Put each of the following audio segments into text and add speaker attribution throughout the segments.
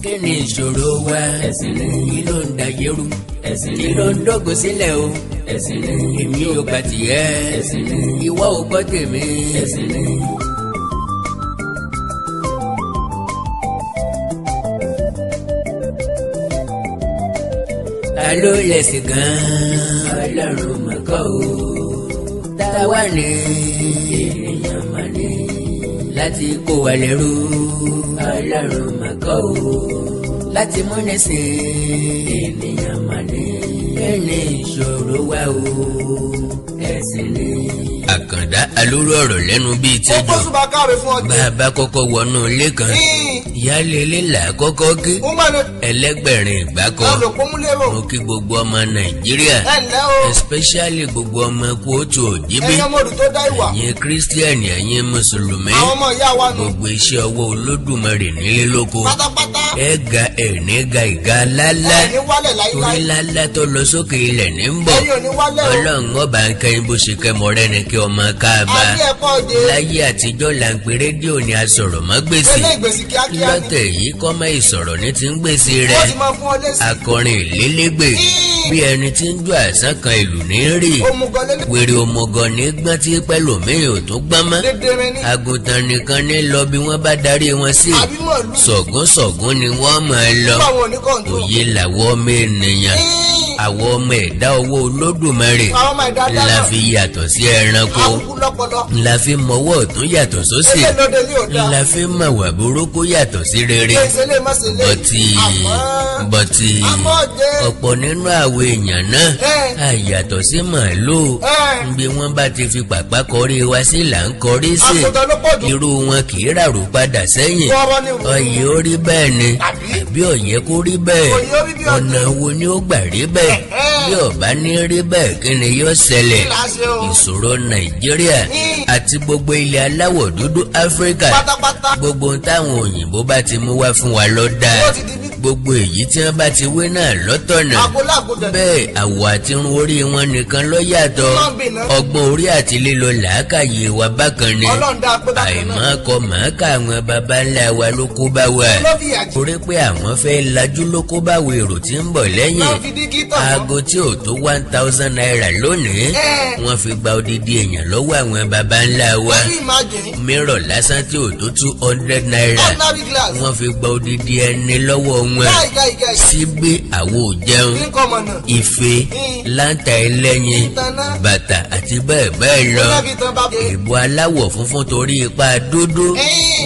Speaker 1: Kí ni ìṣòro wa?
Speaker 2: Ẹ̀sìn ni.
Speaker 1: Kí ló ń dayérú?
Speaker 2: Ẹ̀sìn
Speaker 1: Kí
Speaker 2: ni.
Speaker 1: ló ń dógun sílẹ̀ o?
Speaker 2: Ẹ̀sìn ni.
Speaker 1: Èmi ò gbà tiẹ̀.
Speaker 2: Ẹ̀sìn ni.
Speaker 1: Ìwọ ò gbọ́ tèmi.
Speaker 2: Ẹ̀sìn ni.
Speaker 1: Ta ló lẹ̀sìn gan-an? Ọlọ́run mọ̀ kọ́ o. Ta wà ní ènìyàn mọ̀ ní láti kó wa lẹ́rú? Ọlọ́run mọ̀ kọ́ o. Láti múni sìn ènìyàn mọ̀ ní. Kí ni ìṣòro wa o? Ẹ̀sìn ni. Àkàndá alóró ọ̀rọ̀ lẹ́nu bíi
Speaker 3: Ó
Speaker 1: tẹ́jọ́.
Speaker 3: gbósùbà káre fún ọjọ́.
Speaker 1: Bá a bá kọ́kọ́ wọnú ilé kan, ìyáálé ilé là á kọ́kọ́ gé
Speaker 3: Ó máa lè
Speaker 1: ẹlẹ́gbẹ̀rin ìgbákọ́.
Speaker 3: lòpó múlẹ́rò.
Speaker 1: Mo kí gbogbo ọmọ Nàìjíríà,
Speaker 3: Ẹ ǹlẹ́ o.
Speaker 1: especially gbogbo ọmọ kóòtù òjìbí,
Speaker 3: Ẹ̀yin ọmọ òdù tó dá ìwà.
Speaker 1: ẹ̀yin kírísítíẹ̀nì, ẹ̀yin mùsùlùmí,
Speaker 3: Àwọn ọmọ ìyá wa nù.
Speaker 1: gbogbo iṣẹ́ ọwọ́ Olódùmarè nílé lóko.
Speaker 3: Pátápátá.
Speaker 1: Ẹ ga, ẹ̀ ní ga ìga lálá,
Speaker 3: Ẹ̀yin wálẹ̀
Speaker 1: torí
Speaker 3: láíláí.
Speaker 1: lálá tó lọ sókè ilẹ̀ ní ń bọ̀.
Speaker 3: Ẹ̀yin ò ní wálẹ̀ o.
Speaker 1: Ọlọ́run ọba ń kẹ́yìn bó ṣe kẹ́ mọ́rẹ́ ni kí ọmọ káàbá.
Speaker 3: Àbí ẹ̀kọ́ òde.
Speaker 1: Láyé àtijọ́ là ń pe rédíò ní asọ̀rọ̀mágbèsì.
Speaker 3: Ilé ìgbèsì kíákíá ni.
Speaker 1: Lọ́tẹ̀ yìí kọ́mọ ìsọ̀rọ̀ ní ti ń gbèsè
Speaker 3: Wọ́n
Speaker 1: rẹ̀.
Speaker 3: ti máa fún ọ lésì.
Speaker 1: Akọrin ìlélégbè bí ẹni tí ń jó àṣà kan ìlú ní rì.
Speaker 3: Òmùgọ̀ lélẹ̀.
Speaker 1: Wèrè òmùgọ̀ ní gbọ́n tí pẹ́lòmíì ò tún gbọ́n mọ́.
Speaker 3: Dédéré ní.
Speaker 1: Àgùntàn nìkan ní lọ bí wọ́n bá darí wọn sí.
Speaker 3: Àbí mọ̀lú.
Speaker 1: Sọ̀gún sọ̀gún ni wọ́n máa lọ.
Speaker 3: Fún àwọn oníkọ̀ǹtò.
Speaker 1: Òye làwọ̀ ọmọ ènìyàn, àwọn ọmọ ẹ̀dá owó Olódùmarè
Speaker 3: Àwọn ọmọ ẹ̀dá
Speaker 1: la
Speaker 3: dáná.
Speaker 1: fi yàtọ̀ sí ẹranko,
Speaker 3: Àkúkú lọ́pọlọ.
Speaker 1: la fi mọwọ́ ọ̀tún yàtọ̀ sósì,
Speaker 3: Ilé lóde ní òdà.
Speaker 1: la fi mọ̀wà burúkú yàtọ̀ sí rere.
Speaker 3: Ilé ìṣẹ̀lẹ̀ má ṣe lé.
Speaker 1: Bọ́tì
Speaker 3: Àmọ́.
Speaker 1: bọ́tì
Speaker 3: Àmọ́ jẹ́.
Speaker 1: ọ̀pọ̀ nínú àwọn èèyàn náà àyàtọ̀ sí màálùú. Bí wọ́n bá ti fi pàpà kọrí wa sí là ń kọrí sí.
Speaker 3: Àgùntàn ló pọ̀ jù.
Speaker 1: Irú wọn kì í ràrò padà sẹ́yìn.
Speaker 3: Tọrọ ni.
Speaker 1: Ọyẹ ó rí bẹ́ẹ̀ ni
Speaker 3: Àbí?
Speaker 1: àbí ọ̀yẹ́ kó rí bẹ́ẹ̀?
Speaker 3: Òye ó rí bí ọdún.
Speaker 1: Ọ̀nà wo ni ó gbà rí bẹ́ẹ̀? Bí ọ̀bá ní rí bẹ́ẹ̀, kí ni yóò ṣẹlẹ̀?
Speaker 3: Kí là á ṣe o?
Speaker 1: Ìṣòro Nàìjíríà àti gbogbo ilẹ̀ aláwọ̀ dúdú Áfíríkà,
Speaker 3: Pátápátá.
Speaker 1: gbogbo ohun táwọn òyìnbó bá ti mú wá fún wa ló dáa.
Speaker 3: Ó ti di bí.
Speaker 1: Gbogbo èyí tí wọ́n bá ti wé náà lọ́tọ̀nà.
Speaker 3: Àgbo lágbo dẹ̀.
Speaker 1: Bẹ́ẹ̀ àwọ̀ àti irun orí wọn nìkan ló yàtọ̀.
Speaker 3: Wọ́n gbìn náà.
Speaker 1: Ọgbọ́n orí àti lílo làákàyè wa bákan ni.
Speaker 3: Ọlọ́run dá pé bákan náà.
Speaker 1: Àìmọ́kọ màákà àwọn baba ńlá wa ló kó bá wa.
Speaker 3: Ló fi àjẹ́.
Speaker 1: Torí pé àwọn fẹ́ lajú ló kó bá wo èrò tí ń bọ̀ lẹ́yìn.
Speaker 3: Ló fi dígí tàn wọ́n.
Speaker 1: Aago tí ò tó ₦1,000 lónìí, wọ́n fi gba odidi èèyàn lọ́wọ́ àwọn baba ńlá wa.
Speaker 3: Can you imagine?
Speaker 1: Mírọ̀ lásán tí ò tó ₦200,
Speaker 3: Ordinary glass.
Speaker 1: wọ́n fi gba odidi ẹni lọ́wọ́ wọn.
Speaker 3: Gáì gáì gáì.
Speaker 1: Síbí àwo ò jẹun,
Speaker 3: Kí n kọ́ mọ̀ náà.
Speaker 1: ife, láǹtà ẹlẹ́yin,
Speaker 3: Ìtànná.
Speaker 1: bàtà àti bẹ́ẹ̀ bẹ́ẹ̀ lọ.
Speaker 3: Ó fi tán bá bẹ́ẹ̀.
Speaker 1: Ìbò aláwọ̀ funfun torí ipa dúdú,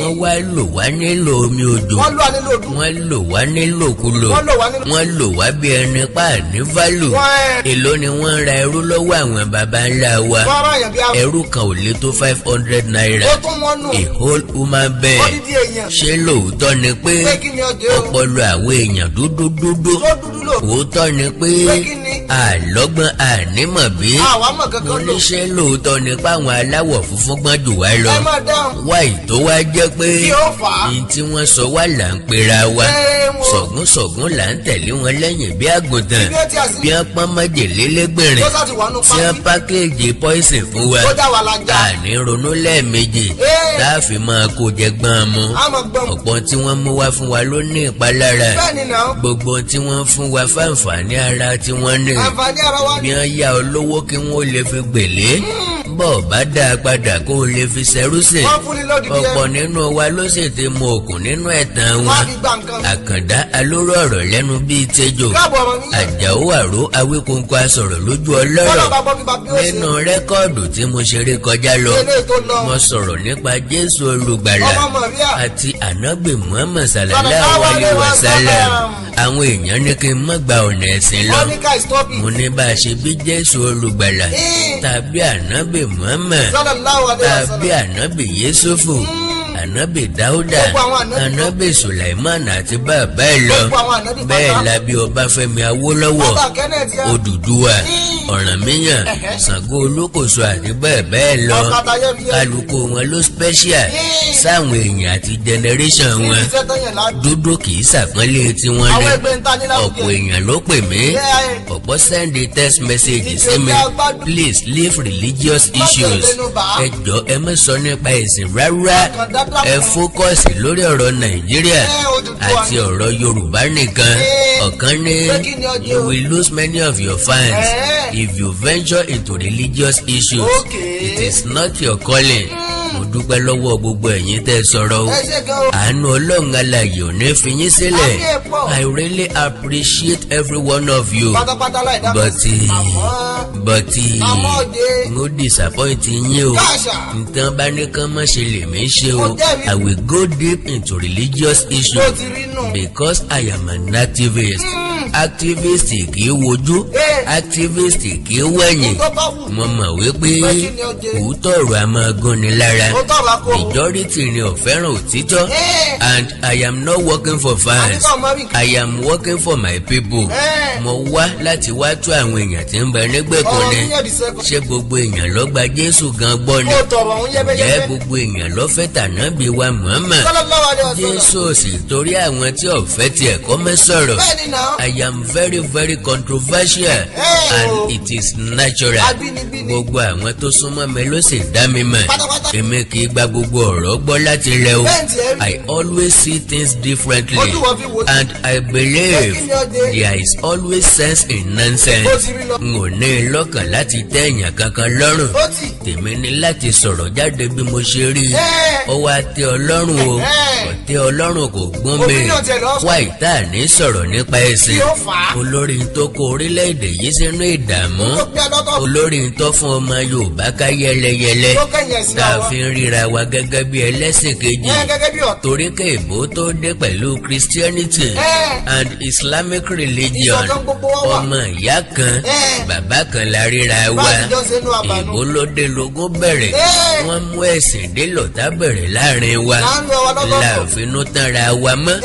Speaker 1: wọ́n wá lò wá nílò omi odò.
Speaker 3: Wọ́n lò wá nílò odò.
Speaker 1: Wọ́n lò wá nílòkulò.
Speaker 3: Wọ́n lò wá nílò.
Speaker 1: Wọ́n lò wá bí ẹni pa ní válù.
Speaker 3: Wọ́n ẹ̀.
Speaker 1: Èló ni wọ́n ń ra ẹrú lọ́wọ́ àwọn baba ńlá wa?
Speaker 3: Wọ́n rán yàn bí a.
Speaker 1: Ẹrú kan ò lè tó ₦500.
Speaker 3: Ó tún wọ́n nù.
Speaker 1: A whole human being.
Speaker 3: Odidi èèyàn.
Speaker 1: Ṣé lóòótọ́ ni pé
Speaker 3: Pé kí ni ọjọ́ o?
Speaker 1: ọpọlọ àwọn èèyàn dúdú dúdú?
Speaker 3: Tó dúdú lò.
Speaker 1: Òótọ́ ni pé
Speaker 3: Pé kí ni?
Speaker 1: àlọ́gbọ́n ànímọ̀ bí.
Speaker 3: Àwa mọ̀
Speaker 1: Mo
Speaker 3: kankan lò.
Speaker 1: ní ṣé lóòótọ́ ni pé àwọn aláwọ̀ funfun gbọ́n jù wá lọ?
Speaker 3: Ẹ máa dáhùn.
Speaker 1: Wáì tó wá jẹ́ pé
Speaker 3: Kí ó fà á?
Speaker 1: ní tí wọ́n sọ wá là ń pera wa.
Speaker 3: Ẹ wo.
Speaker 1: Sọ̀gún sọ̀gún là ń tẹ̀lé wọn lẹ́yìn bí àgùntàn.
Speaker 3: Ibi ó ti àsí.
Speaker 1: Bí wọ́n pọ́n májèlé lẹ́gbẹ̀rẹ̀
Speaker 3: Tó sá ti wà nù
Speaker 1: tí wọ́n
Speaker 3: pápí.
Speaker 1: package poison fún wa,
Speaker 3: Ó dá wa lájà.
Speaker 1: àní ronú lẹ́ẹ̀mejì tá a fi máa kó jẹ gbọ́n mu.
Speaker 3: A mọ̀ gbọ́n.
Speaker 1: Ọ̀pọ̀ tí wọ́n mú wá fún wa ló ní ìpalára.
Speaker 3: Bẹ́ẹ̀ ni náà.
Speaker 1: Gbogbo tí wọ́n fún wa fáǹfààní ara tí wọ́n ní.
Speaker 3: Àǹfààní ara wa
Speaker 1: Bí
Speaker 3: ni.
Speaker 1: wọ́n yá olówó kí wọ́n lè fi gbèlé, bọ́ bá dá a padà kó o lè fi ṣẹrú sìn.
Speaker 3: Wọ́n fún ni lódìdí
Speaker 1: Ọ̀pọ̀
Speaker 3: ẹrú.
Speaker 1: nínú wa ló sì ti mu òkun nínú ẹ̀tàn
Speaker 3: Wọ́n
Speaker 1: wọn.
Speaker 3: á fi gba nǹkan.
Speaker 1: Àkàndá alóró ọ̀rọ̀ lẹ́nu bíi tejò.
Speaker 3: Káàbọ̀ ọmọ mi.
Speaker 1: Àjàó àró Awíkóńkó asọ̀rọ̀ lójú
Speaker 3: Bọ́lá
Speaker 1: ọlọ́rọ̀.
Speaker 3: bá gbọ́ bí bá bí ó ṣe.
Speaker 1: Nínú record tí mo ṣeré kọjá lọ,
Speaker 3: Eléyìí tó lọ.
Speaker 1: mo sọ̀rọ̀ nípa Jésù olùgbàlà
Speaker 3: Ọmọ Màríà.
Speaker 1: àti ànábì Muhammad sallallahu alayhi wa sallam. Àwọn èèyàn ní kí n má gba ọ̀nà ẹ̀sìn lọ.
Speaker 3: Wọ́n ní ká stop it.
Speaker 1: Mo ní bá a ṣe bí Jésù olùgbàlà tàbí ànábì Muhammad
Speaker 3: Sallallahu alaihi
Speaker 1: tàbí
Speaker 3: wasallam.
Speaker 1: ànábì Yéṣúfù, ànábì Dáúdà,
Speaker 3: Gbogbo àwọn ànábì.
Speaker 1: Ànábì Sùlàìmán àti bàbá ẹ̀ lọ.
Speaker 3: Gbogbo àwọn ànábì
Speaker 1: Bẹ́ẹ̀
Speaker 3: pátá.
Speaker 1: la bí Ọbáfẹ́mi Awólọ́wọ̀,
Speaker 3: Bàbá Kenneth yá.
Speaker 1: Odùduwà, Ọ̀rànmíyàn, Ṣàngó Olúkòso àti bẹ́ẹ̀ bẹ́ẹ̀ lọ.
Speaker 3: Ọ̀kadà yẹn bí ẹ.
Speaker 1: Kálukú wọn ló special sáwọn èèyàn àti generation wọn.
Speaker 3: Níbi iṣẹ́ tán yẹn láàbí.
Speaker 1: Dúdú kì í ṣàpọ́nlé tiwọn
Speaker 3: Àwọn
Speaker 1: ni.
Speaker 3: ẹgbẹ́ ń ta ní lárugẹ.
Speaker 1: Ọ̀pọ̀ èèyàn ló pè mí, ọ̀pọ̀ send text message sí mi: "Please leave religious issues."
Speaker 3: Má tẹ̀lé
Speaker 1: Ẹ jọ, ẹ má sọ nípa ẹ̀sìn rárá.
Speaker 3: Àkàndá Dáadáa
Speaker 1: Ẹ
Speaker 3: fún.
Speaker 1: focus lórí ọ̀rọ̀ Nàìjíríà
Speaker 3: Ẹ, Odùduwà
Speaker 1: àti
Speaker 3: ni.
Speaker 1: ọ̀rọ̀ Yorùbá nìkan. Ọ̀kan ní,
Speaker 3: Pé kí ni ọjọ́?
Speaker 1: "You will lose many of your fans if you venture into religious issues. It is not your calling." Mo dúpẹ́ lọ́wọ́ gbogbo ẹ̀yin tẹ́ sọ̀rọ̀ o.
Speaker 3: Ẹ ṣé gan o.
Speaker 1: Àánú Ọlọ́run alààyè ò ní fi yín sílẹ̀.
Speaker 3: Àmì ẹ̀ pọ̀.
Speaker 1: I really appreciate every one of you.
Speaker 3: Pátápátá láì dá.
Speaker 1: But
Speaker 3: Àmọ́.
Speaker 1: but
Speaker 3: Àmọ́ òde.
Speaker 1: n ó disappoint yín o.
Speaker 3: Káàṣà.
Speaker 1: Nǹkan bá ní kán má ṣe lèmi ṣe o.
Speaker 3: Mo jẹ́rìí.
Speaker 1: I will go deep into religious issues
Speaker 3: Bó ti rí nù.
Speaker 1: because I am an activist. Activist kì í wojú, activist kì í wẹ̀yìn.
Speaker 3: Tó bá wù.
Speaker 1: Mo mọ̀ wípé
Speaker 3: Pé kí ni ó jẹ?
Speaker 1: òótọ́ ọ̀rọ̀ a máa gúnni lára.
Speaker 3: Ó tọ̀rọ̀ akó.
Speaker 1: Majority ni ò fẹ́ràn òtítọ́. And I am not working for fans.
Speaker 3: Àbíkọ́ ọmọ rí nǹkan.
Speaker 1: I am working for my people. Mo wá láti wá tó àwọn èèyàn tí ń bẹ nígbèkùn
Speaker 3: Ọ̀rọ̀
Speaker 1: ni.
Speaker 3: yíyan di sẹ́kọ̀.
Speaker 1: Ṣé gbogbo èèyàn ló gba Jésù gan gbọ́ ni?
Speaker 3: Ó tọ̀rọ̀ òun
Speaker 1: Jẹ́
Speaker 3: yẹ́bẹ́yẹ́bẹ́.
Speaker 1: gbogbo èèyàn ló fẹ́ tànábì wa Muhammad?
Speaker 3: Sallallahu alaihi wasallam.
Speaker 1: Jésù ò sì torí àwọn tí ò fẹ́ tiẹ̀ kọ́ mẹ́ sọ̀rọ̀.
Speaker 3: Bẹ́ẹ̀ni náà.
Speaker 1: I am very very controversial
Speaker 3: Eh, o.
Speaker 1: and it is natural.
Speaker 3: Abínibí ni.
Speaker 1: Gbogbo àwọn tó súnmọ́ mi ló sì dá mi mọ̀.
Speaker 3: Pátápátá.
Speaker 1: Èmi kì í gba gbogbo ọ̀rọ̀ gbọ́ láti rẹ o.
Speaker 3: Bẹ́ẹ̀ tiẹ̀ rí.
Speaker 1: I always see things differently
Speaker 3: Ojú wọn fi wò.
Speaker 1: and I believe
Speaker 3: Pé kí ni ó dé?
Speaker 1: there is always sense in nonsense.
Speaker 3: Bó ti rí lọ.
Speaker 1: N ò ní lọ́kàn láti tẹ́ èèyàn kankan lọ́rùn.
Speaker 3: Ó tì.
Speaker 1: Tèmi ni láti sọ̀rọ̀ jáde bí mo ṣe rí i. Ó wá tẹ́ Ọlọ́run o, kò tẹ́ Ọlọ́run, kò gbọ́n mi.
Speaker 3: Opinion tiẹ̀ lọ sọ.
Speaker 1: Wá ìta ní sọ̀rọ̀ nípa ẹ̀sìn.
Speaker 3: Kí ó fà á?
Speaker 1: Olórí tó kó orílẹ̀-èdè yìí sínú ìdààmú,
Speaker 3: Tó gbé ọlọ́tọ̀.
Speaker 1: olórí tó fún ọmọ Yorùbá ká yẹlẹyẹlẹ,
Speaker 3: Tó kẹ́yìn ẹ̀sìn
Speaker 1: tá a
Speaker 3: àwọn.
Speaker 1: fi ń ríra wa gẹ́gẹ́ bí ẹlẹ́sìn kejì.
Speaker 3: Ẹ gẹ́gẹ́ bí ọ̀tọ̀.
Speaker 1: Torí kéèbó tó dé pẹ̀lú Christianity and Islamic religion,
Speaker 3: Ìṣọ̀kan gbogbo wa wà.
Speaker 1: ọmọ ìyá kan, bàbá kan la ríra wa.
Speaker 3: Bá a ti jọ ṣe inú àbànú.
Speaker 1: Èèbó ló dé lógún bẹ̀rẹ̀. Wọ́n mú ẹ̀sìn dé, lọ̀tá bẹ̀rẹ̀ láàrin wa.
Speaker 3: Là ń lọ wa lọ́tọ̀ọ̀tọ̀.
Speaker 1: Láàfinú tanra wa mọ́,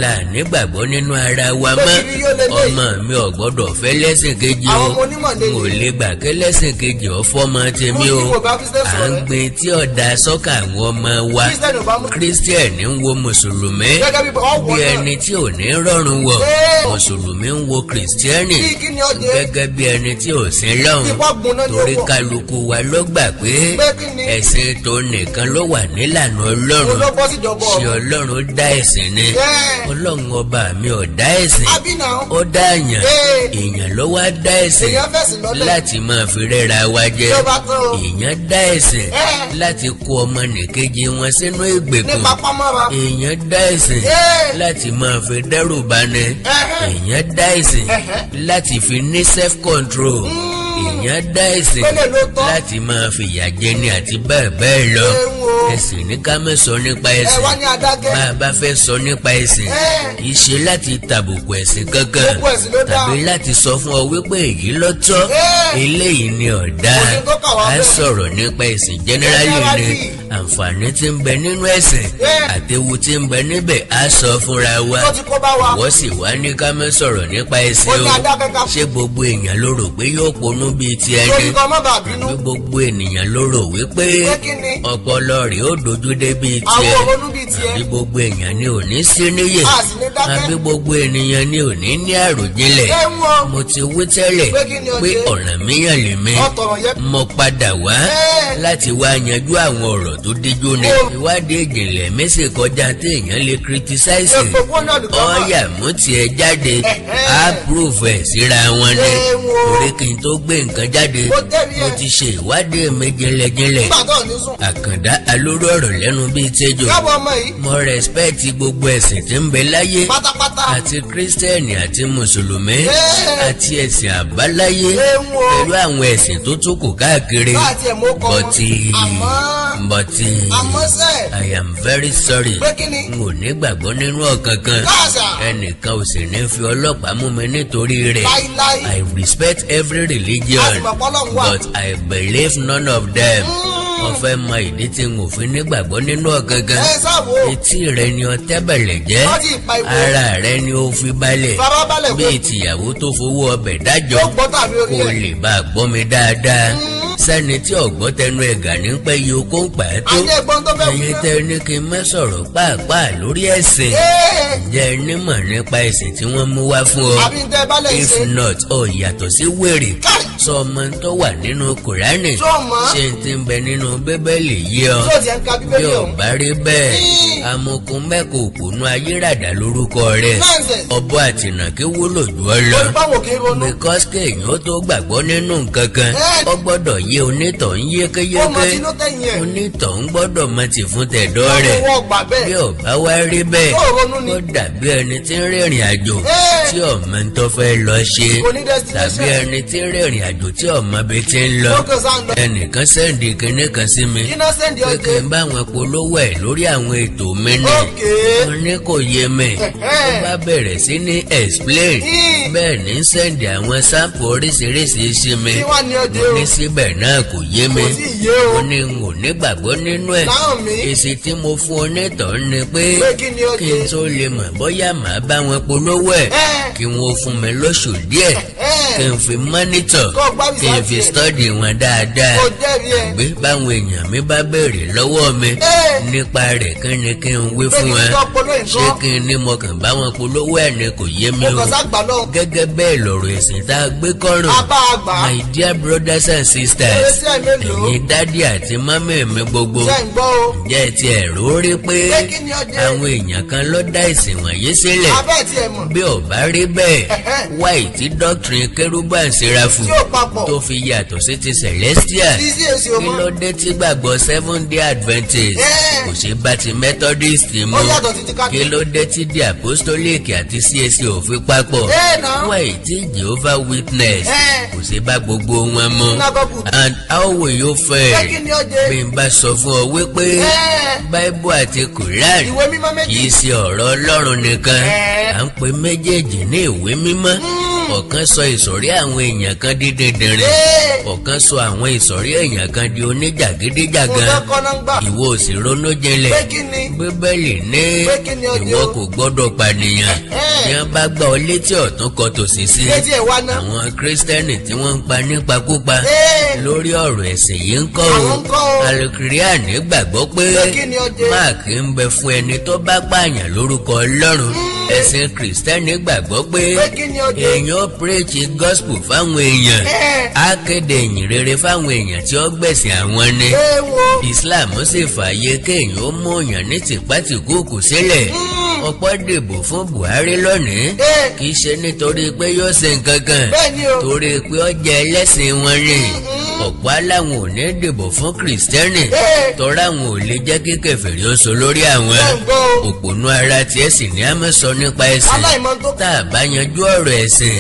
Speaker 1: là nígbàgbọ́ nínú ara wa
Speaker 3: Pé
Speaker 1: mọ́.
Speaker 3: kiri yóò lé lé.
Speaker 1: Ọmọ mi ò gbọ́dọ̀ fẹ́ lẹ́sìn kejì o.
Speaker 3: Àwọn ọmọ onímọ̀ lè
Speaker 1: N ò
Speaker 3: lè.
Speaker 1: lè gbà kẹ́ lẹ́sìn kejì ọ fọ́mọ tèmi
Speaker 3: Mo
Speaker 1: o.
Speaker 3: ti wò bá Christian
Speaker 1: À ń
Speaker 3: sọ̀rọ̀.
Speaker 1: gbin tí ọ̀dà sọ́kà àwọn ọmọ wa.
Speaker 3: Christian ò bá mú.
Speaker 1: Christian ń wo mùsùlùmí
Speaker 3: Gẹ́gẹ́ bí ọwọ́
Speaker 1: bí
Speaker 3: náà.
Speaker 1: ẹni tí ò ní rọrùn wọ̀. Mùsùlùmí ń wo Christian
Speaker 3: Bí kí ni ó dé?
Speaker 1: gẹ́gẹ́ bí ẹni tí ò sí lọ́hùn.
Speaker 3: Ìpọ́ gbóná ní
Speaker 1: Torí
Speaker 3: owó.
Speaker 1: kálukú wa ló gbà pé
Speaker 3: Pé kí ni?
Speaker 1: ẹ̀sìn tó nìkan ló wà nílànà
Speaker 3: Mo
Speaker 1: Ọlọ́run.
Speaker 3: ló bọ́ sí ìjọba
Speaker 1: Ṣé
Speaker 3: ọ̀run.
Speaker 1: Ọlọ́run dá ẹ̀sìn ni? Ọlọ́run ọba mi ò dá ẹ̀sìn.
Speaker 3: Àbí náà.
Speaker 1: Ó dá èèyàn. Èèyàn ló wá dá ẹ̀sìn
Speaker 3: Èèyàn fẹ̀sìn lọ́lẹ̀.
Speaker 1: láti máa fi rẹ́ra wa jẹ.
Speaker 3: Tí ó bá tán o.
Speaker 1: Èèyàn dá ẹ̀sìn láti kó ọmọ nìkejì wọn sínú ìgbèkùn.
Speaker 3: Nípa pamọ́ra.
Speaker 1: Èèyàn dá ẹ̀sìn láti máa fi dẹ́rù bani. Èèyàn dá ẹ̀sìn láti fi ní self control. Èèyàn dá ẹ̀sìn
Speaker 3: Pélé ló tọ́.
Speaker 1: láti máa fi ìyà jẹni àti bẹ́ẹ̀ bẹ́ẹ̀ lọ.
Speaker 3: Ewu o.
Speaker 1: Ẹ̀sìn ní ká má sọ nípa
Speaker 3: Ẹ
Speaker 1: ẹ̀sìn.
Speaker 3: wá ní adágẹ́.
Speaker 1: Bá a bá fẹ́ sọ nípa ẹ̀sìn, kì í ṣe láti tàbùkù ẹ̀sìn kankan
Speaker 3: Gbogbo ẹ̀sìn ló dáa.
Speaker 1: tàbí láti sọ fún ọ wípé èyí ló tọ́, eléyìí ni ọ̀dà.
Speaker 3: Kò sí tó kà wá
Speaker 1: A
Speaker 3: bẹ́ẹ̀.
Speaker 1: sọ̀rọ̀ nípa ẹ̀sìn generally ni.
Speaker 3: Generally.
Speaker 1: Àǹfààní tí ń bẹ nínú ẹ̀sìn àti ewu tí ń bẹ níbẹ̀, á sọ fúnra wa.
Speaker 3: Tó ti kó bá wa.
Speaker 1: Wọ́n sì wá ní ká má sọ̀rọ̀ nípa ẹ̀sìn
Speaker 3: Ó ní
Speaker 1: o.
Speaker 3: adágẹ́ ká.
Speaker 1: Ṣé gbogbo èèyàn ló rò pé yóò ponú bíi ti ẹni?
Speaker 3: Torí kan má bàa bínú.
Speaker 1: Àbí gbogbo ènìyàn ló rò wípé
Speaker 3: Pé kí ni?
Speaker 1: ọpọlọ rẹ̀ ó dojú dé bíi
Speaker 3: Àwọn
Speaker 1: tiẹ̀?
Speaker 3: òrónú bíi tiẹ̀.
Speaker 1: Àbí gbogbo èèyàn ni ò ní sí níyè?
Speaker 3: A sì ní dákẹ́.
Speaker 1: Àbí gbogbo ènìyàn ni ò ní ní àròjinlẹ̀?
Speaker 3: Ẹ ń wọ.
Speaker 1: Mo ti wí tẹ́lẹ̀
Speaker 3: Pé kí ni o
Speaker 1: pé
Speaker 3: ṣe?
Speaker 1: Ọ̀rànmíyàn lèmi.
Speaker 3: Ọ̀tọ̀rọ̀ yẹ.
Speaker 1: Mo padà wá láti wá yanjú àwọn ọ̀rọ̀ tó díjú ni.
Speaker 3: Ó.
Speaker 1: Ìwádìí ìjìnlẹ̀ mi sì kọjá tí èèyàn lè criticize.
Speaker 3: Èpò kó náà lùkọ́ mọ̀.
Speaker 1: Ọ̀yà mú tiẹ̀ jáde, á prove ẹ̀ síra wọn ni.
Speaker 3: Ewo.
Speaker 1: Torí kí n tó gbé nǹkan jáde,
Speaker 3: Ó jẹ́rìí
Speaker 1: mo
Speaker 3: ẹ̀.
Speaker 1: ti ṣe ìwádìí mi jinlẹ̀jinlẹ̀.
Speaker 3: Nígbà tó ní sùn.
Speaker 1: Àkàndá alóró ọ̀rọ̀ lẹ́nu bíi tẹ́jọ́.
Speaker 3: Káàbọ̀ ọmọ yìí.
Speaker 1: Mo respect gbogbo ẹ̀sìn tí ń bẹ láyé,
Speaker 3: Pátápátá.
Speaker 1: àti kírísítẹ́nì àti mùsùlùmí àti ẹ̀sìn àbáláyé
Speaker 3: Ewo.
Speaker 1: pẹ̀lú àwọn ẹ̀sìn tó tún kù káàkiri.
Speaker 3: Bá àti ẹ̀ mú kọ́ wọn.
Speaker 1: But
Speaker 3: Àmọ́.
Speaker 1: but
Speaker 3: Àmọ́ sẹ́.
Speaker 1: I am very sorry,
Speaker 3: Pé kí ni?
Speaker 1: n ò ní gbàgbọ́ nínú ọ̀kankan.
Speaker 3: Káàsà.
Speaker 1: Ẹnìkan ò sì ní fi ọlọ́pàá mú mi nítorí rẹ̀.
Speaker 3: Láíláí.
Speaker 1: I respect every religion,
Speaker 3: A sì mọ̀ pé Ọlọ́run wà.
Speaker 1: but I believe none of them. Mo fẹ́ mọ ìdí tí n ò fi nígbàgbọ́ nínú ọ̀kankan.
Speaker 3: Ẹ sáàbò.
Speaker 1: Etí rẹ ni ọtẹ́ bẹ̀lẹ̀ jẹ́.
Speaker 3: Wọ́n ti pa ìwọ.
Speaker 1: Ara rẹ ni ó fi balẹ̀
Speaker 3: Farabalẹ̀
Speaker 1: bíi tìyàwó tó fowó ọbẹ̀ dájọ́
Speaker 3: Ó gbọ́ tàbí orí
Speaker 1: kó
Speaker 3: ẹ̀.
Speaker 1: lè bá a gbọ́ mi dáadáa. Sẹ́ni tí ọ̀gbọ́n tẹnu ẹ̀gà ní pẹ́ yìí okó ń pa ẹ́ tó.
Speaker 3: Àní ẹ̀gbọ́n tó fẹ́ wí
Speaker 1: Ẹ̀yin
Speaker 3: náà.
Speaker 1: tẹ́ ní kí n má sọ̀rọ̀ pàápàá lórí ẹ̀sìn, ǹjẹ́ ẹ nímọ̀ nípa ẹ̀sìn tí wọ́n mú wá fún ọ?
Speaker 3: Àbí ń tẹ́ bá lè
Speaker 1: If
Speaker 3: ṣe.
Speaker 1: not, ọ yàtọ̀ sí wèrè.
Speaker 3: Káì.
Speaker 1: Sọ ọmọ tó wà nínú Kùránì?
Speaker 3: Ṣó mọ̀?
Speaker 1: Ṣé n ti ń bẹ nínú Bíbélì yìí ọ?
Speaker 3: Tó tiẹ̀ ń ka
Speaker 1: Bí
Speaker 3: Bíbélì
Speaker 1: ò
Speaker 3: ọ̀hún.
Speaker 1: bá rí bẹ́ẹ̀,
Speaker 3: Ní.
Speaker 1: amukun mẹ́kọ̀ọ́ òpònú ayérádà lórúkọ rẹ̀.
Speaker 3: Nonsense.
Speaker 1: Ọbọ àtìnàkí wúlò jù ọ lọ.
Speaker 3: Lórí báwo kì í ronú.
Speaker 1: Because kéèyàn ó tó gbàgbọ́ nínú nǹkan kan, ó gbọ́dọ̀ yé onítọ̀hún
Speaker 3: Ó mọ
Speaker 1: yékéyéké.
Speaker 3: tinú tẹ̀yìn ẹ̀.
Speaker 1: Onítọ̀hún gbọ́dọ̀ mọ tì fún tẹ̀dọ́ rẹ̀.
Speaker 3: Wọ́n gbà
Speaker 1: Bí
Speaker 3: bẹ́ẹ̀.
Speaker 1: ò bá wá rí bẹ́ẹ̀,
Speaker 3: Tó ronú ni.
Speaker 1: ó dàbí ẹni tí ń rìnrìn àjò tí ọmọ tó fẹ́ lọ ṣe,
Speaker 3: Kò ní destination.
Speaker 1: tàbí ẹni tí ń rìnrìn àjò tí ọmọ bí ti ń lọ.
Speaker 3: Ó kàn sáà ń lọ.
Speaker 1: Ẹnìkan send kinní kan sí mi
Speaker 3: Kí náà send
Speaker 1: pé
Speaker 3: ọjẹ́?
Speaker 1: kí n bá wọn polówó ẹ̀ lórí àwọn ètò mi ní. Mo ní kò yé mi. Ó bá bẹ̀rẹ̀ sí ní explain, bẹ́ẹ̀ ní send àwọn sample oríṣiríṣi sí mi.
Speaker 3: Kí wá ní ọjẹ́
Speaker 1: Mo
Speaker 3: o?
Speaker 1: ní síbẹ̀ náà kò yé mi.
Speaker 3: Kò tí ì yé o.
Speaker 1: Mo ní n ò nígbàgbọ́ nínú ẹ̀.
Speaker 3: Láhùn mi.
Speaker 1: Èsì tí mo fún onítọ̀ọ́ ni pé
Speaker 3: Pé kí ni ọjẹ́?
Speaker 1: kí n tó lè mọ̀ bóyá màá bá wọn polówó ẹ̀, kí wọ́n fún mi lóṣù díẹ̀, kí n fi monitor,
Speaker 3: Kó o gbá
Speaker 1: kí n fi
Speaker 3: research ẹ̀.
Speaker 1: study wọn dáadáa.
Speaker 3: Kó jẹ́rìí ẹ̀.
Speaker 1: Gbé báwọn èèyàn mi bá béèrè lọ́wọ́ mi nípa rẹ̀, kí ni kí n wí
Speaker 3: Pé
Speaker 1: fún
Speaker 3: kí n
Speaker 1: wọn?
Speaker 3: tó polówó
Speaker 1: Ṣé
Speaker 3: nǹkan.
Speaker 1: kí n ní mo kàn bá wọn polówó ẹ̀ ni? Kò yé mi
Speaker 3: Mo
Speaker 1: o.
Speaker 3: kàn sá gbà lọ́hùn.
Speaker 1: Gẹ́gẹ́ bẹ́ẹ̀ lọ̀rọ̀ ẹ̀sìn tá a gbé kọ́rùn.
Speaker 3: Abá àgbà.
Speaker 1: My dear brothers and sisters,
Speaker 3: Eré sí ẹ̀ mélòó?
Speaker 1: ẹ̀yin daddy àti mummy mi gbogbo,
Speaker 3: Ṣé ń gbọ́ o?
Speaker 1: ǹjẹ́ ẹ ti ẹ̀rọ rí pé
Speaker 3: Pé kí ni ọjẹ́?
Speaker 1: àwọn èèyàn kan ló dá ìsìn wọ̀nyí sílẹ̀?
Speaker 3: Abẹ́ ti ẹ̀ mọ̀.
Speaker 1: Bí ò bá rí bẹ́ẹ̀, why tí doctrine Kérúbù and Séráfù
Speaker 3: Tí ò papọ̀.
Speaker 1: tó fi yàtọ̀ sí ti Celestial?
Speaker 3: Tí sí èsì o
Speaker 1: Kí
Speaker 3: mọ́.
Speaker 1: ló dé tí gbàgbọ́ Seven Day Adventist kò ṣe bá ti Methodist mu?
Speaker 3: Ó yàtọ̀ sí ti
Speaker 1: Kí
Speaker 3: Catholic.
Speaker 1: ló dé tí the Apostolic àti CAC ò fi papọ̀?
Speaker 3: Náà.
Speaker 1: Why tí Jehovah Witness kò ṣe bá gbogbo wọn mu?
Speaker 3: Synagogue.
Speaker 1: And how will you
Speaker 3: Pé
Speaker 1: fare
Speaker 3: kí ni ọjẹ́?
Speaker 1: bí n bá sọ fún ọ wípé Bible àti Quran
Speaker 3: Ìwé mímọ́ méjì.
Speaker 1: kì í ṣe ọ̀rọ̀ Ọlọ́run nìkan? À ń pe méjèèjì ní ìwé mímọ́. Ọ̀kan sọ ìsọ̀rí àwọn èèyàn kan di dìndìnrìn, ọ̀kan sọ àwọn ìsọ̀rí èèyàn kan di
Speaker 3: Mo
Speaker 1: oníjàgídíjàgan.
Speaker 3: fẹ́ kọ́ náà ń gbà.
Speaker 1: Ìwọ ò sì ronú jinlẹ̀.
Speaker 3: Pé kí ni?
Speaker 1: Bíbélì ní
Speaker 3: Pé kí ni ọjọ́?
Speaker 1: ìwọ kò gbọ́dọ̀ pànìyàn. Bí wọ́n bá gbá ọ létí ọ̀tún, kọ tòsì sí.
Speaker 3: Létí ẹ̀ wá ná.
Speaker 1: Àwọn Kírísítẹ́nì tí wọ́n ń pa nípakúpa lórí ọ̀rọ̀ ẹ̀sìn yìí ń kọ́ o?
Speaker 3: Àwọn ń kọ́ o.
Speaker 1: Alukiriani gbàgbọ́ pé
Speaker 3: Pé kí ni ọjẹ́?
Speaker 1: mark ń bẹ fún ẹni tó bá pààyàn lórúkọ Ọlọ́run. Ẹ̀sìn Kìrìsìtẹ́nì gbàgbọ́ pé
Speaker 3: Pé kí ni ọjẹ́?
Speaker 1: èèyàn ó preach gospel fáwọn èèyàn, á kéde ìyìn rere fáwọn èèyàn tí ó gbẹ̀sìn àwọn ni.
Speaker 3: Ẹ wo.
Speaker 1: Islam sì fààyè kéèyàn ó mú èèyàn ní tìpátìkúùkù sílẹ̀. Ọ̀pọ̀ dìbò fún Buhari lónìí, kì í ṣe nítorí pé yóò ṣe nǹkan kan,
Speaker 3: Bẹ́ẹ̀ ni o.
Speaker 1: torí pé ó jẹ́ ẹlẹ́sìn wọn ni. Ọ̀pọ̀ aláwọn ò ní dìbò fún Kìrìsìtẹ́nì torí àwọn ò lè jẹ́ kí kèfèrí ó so lórí àwọn.
Speaker 3: Bẹ́ẹ̀ ń gbọ́ o.
Speaker 1: Òpònú ara tiẹ̀ sì ní a máa sọ nípa ẹ̀sìn.
Speaker 3: Aláìmọ̀ tó.
Speaker 1: Tá a bá yanjú ọ̀rọ̀ ẹ̀sìn,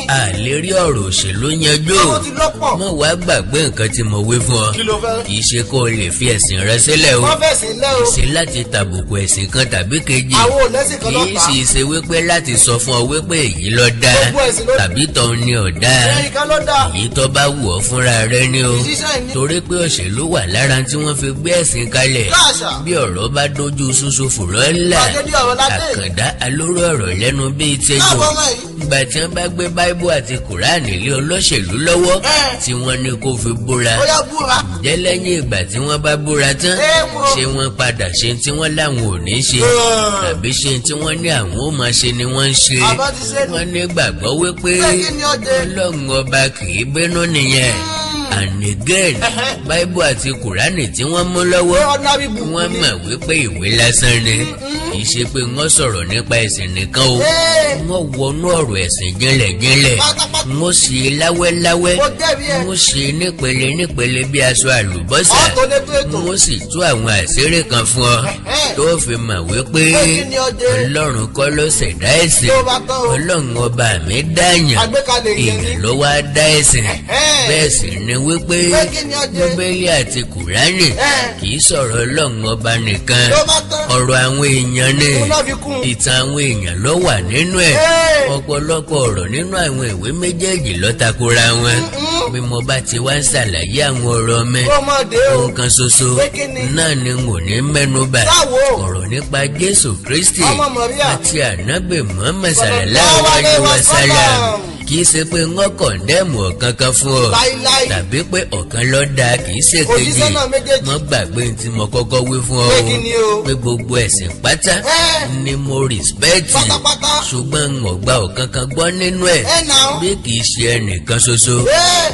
Speaker 1: a lè rí ọ̀rọ̀ òṣèlú yanjú.
Speaker 3: Àwọn ti lọ́pọ̀.
Speaker 1: Mọ̀ wá gbàgbé nǹkan tí mo wí fún ọ.
Speaker 3: Kí ló fẹ́?
Speaker 1: Kì í ṣe kó o lè fi ẹ̀sìn rẹ sílẹ̀ o.
Speaker 3: Wọ́n fẹ̀sìn lẹ́ o.
Speaker 1: Ṣe láti tàbùkù ẹ̀sìn kan tàbí kejì.
Speaker 3: Àwọn ò lẹ́sìn kan
Speaker 1: Kì í
Speaker 3: lọ́ta.
Speaker 1: sì ṣe wípé láti sọ fún ọ wípé èyí ló dáa
Speaker 3: Gbogbo ẹ̀sìn ló-
Speaker 1: tàbí tọ́hún ni ò dáa.
Speaker 3: Ẹ̀yìn kan ló dáa.
Speaker 1: Èyí tó bá wù ọ́ fúnra rẹ ni o.
Speaker 3: Ìṣiṣẹ́ ìní.
Speaker 1: Torí pé òṣèlú wà lára tí wọ́n fi gbé ẹ̀sìn kalẹ̀.
Speaker 3: Káàṣà.
Speaker 1: Bí ọ̀rọ̀ bá dojú ṣoṣo fùrọ̀ ńlá,
Speaker 3: Gbàgede ọ̀rọ̀ ládé.
Speaker 1: àkàndá alóró ọ̀rọ̀ lẹ́nu bíi tẹ́jọ́.
Speaker 3: Káàbọ̀ ọmọ yìí.
Speaker 1: Ìgbà tí wọ́n bá gbé Báíbù àti Kùránì lé olóṣèlú lọ́wọ́ tí wọ́n ní kó fi búra,
Speaker 3: Ó yá, búra.
Speaker 1: ǹjẹ́ lẹ́yìn ìgbà tí wọ́n bá búra tán,
Speaker 3: Ẹ wo.
Speaker 1: ṣé wọ́n padà ṣe tí wọ́n láwọn ò ní ṣe, tàbí ṣe tí wọ́n ní àwọn ò máa ṣe ni wọ́n ń ṣe?
Speaker 3: Àbá ti ṣe nù.
Speaker 1: Wọ́n ní gbàgbọ́ wípé
Speaker 3: Pé kí ni ó dé?
Speaker 1: Ọlọ́run ọba kì í bínú nìyẹn. And again, Báíbù àti Kùránì tí wọ́n mú lọ́wọ́,
Speaker 3: Pé ordinary book
Speaker 1: wọ́n
Speaker 3: ni.
Speaker 1: mọ̀ wípé ìwé lásán ni. Kì í ṣe pé wọ́n sọ̀rọ̀ nípa ẹ̀sìn nìkan o. Wọ́n wọnú ọ̀rọ̀ ẹ̀sìn jínlẹ̀jínlẹ̀.
Speaker 3: Pátápátá.
Speaker 1: Wọ́n ṣe láwẹ́láwẹ́.
Speaker 3: Mo jẹ́rìí ẹ̀.
Speaker 1: Wọ́n ṣe nípele nípele bí aṣọ àlùbọ́sà.
Speaker 3: Ọ̀tọ̀ létò ètò.
Speaker 1: Wọ́n sì tú àwọn àṣírí kan fún ọ tó fi mọ̀ wípé
Speaker 3: Pé kí ni ó dé?
Speaker 1: Ọlọ́run kọ́ ló ṣẹ̀dá ẹ̀sìn.
Speaker 3: Tó bá tán o.
Speaker 1: Ọlọ́run ọba mi dáyàn,
Speaker 3: Àgbékalẹ̀ ìyẹn ni.
Speaker 1: èèyàn ló wá dá ẹ̀sìn. Bẹ́ẹ̀ sì ni wípé
Speaker 3: Pé kí ni ó dé?
Speaker 1: Bíbélì àti Kùránì kì í sọ̀rọ̀ Ọlọ́run ọba nìkan.
Speaker 3: Tó bá tán.
Speaker 1: Ọ̀rọ̀ àwọn èèyàn ni.
Speaker 3: Òun náà fi kún un.
Speaker 1: Ìtàn àwọn èèyàn ló wà nínú ẹ̀. Ọ̀pọ̀lọpọ̀ ọ̀rọ̀ nínú àwọn ìwé méjèèjì ló takora wọn. Bí mo bá ti wá ń ṣàlàyé àwọn ọ̀rọ̀ mi,
Speaker 3: Kó mọ̀ dé o.
Speaker 1: ohun kan ṣoṣo
Speaker 3: Pé kí ni?
Speaker 1: náà ni n ò ní mẹ́nu bà.
Speaker 3: Sáwo.
Speaker 1: Ọ̀rọ̀ nípa Jésù Kristi
Speaker 3: Ọmọ Màríà.
Speaker 1: àti ànábì Muhammad sallallahu alaihi wasallam. Kì í ṣe pé wọ́n condemn ọ̀kan kan fún ọ
Speaker 3: Láíláí.
Speaker 1: tàbí pé ọ̀kan ló dáa, kì í ṣe kejì.
Speaker 3: Òjíṣẹ́ náà méjèèjì.
Speaker 1: Mọ́ gbàgbé tí mo kọ́kọ́ wí fún ọ
Speaker 3: Pé kí ni o?
Speaker 1: pé gbogbo ẹ̀sìn pátá ni mo respect,
Speaker 3: Pátápátá.
Speaker 1: ṣùgbọ́n n ò gba ọ̀kan kan gbọ́ nínú ẹ̀
Speaker 3: Ẹ nà ó.
Speaker 1: bí kì í ṣe ẹnìkan ṣoṣo,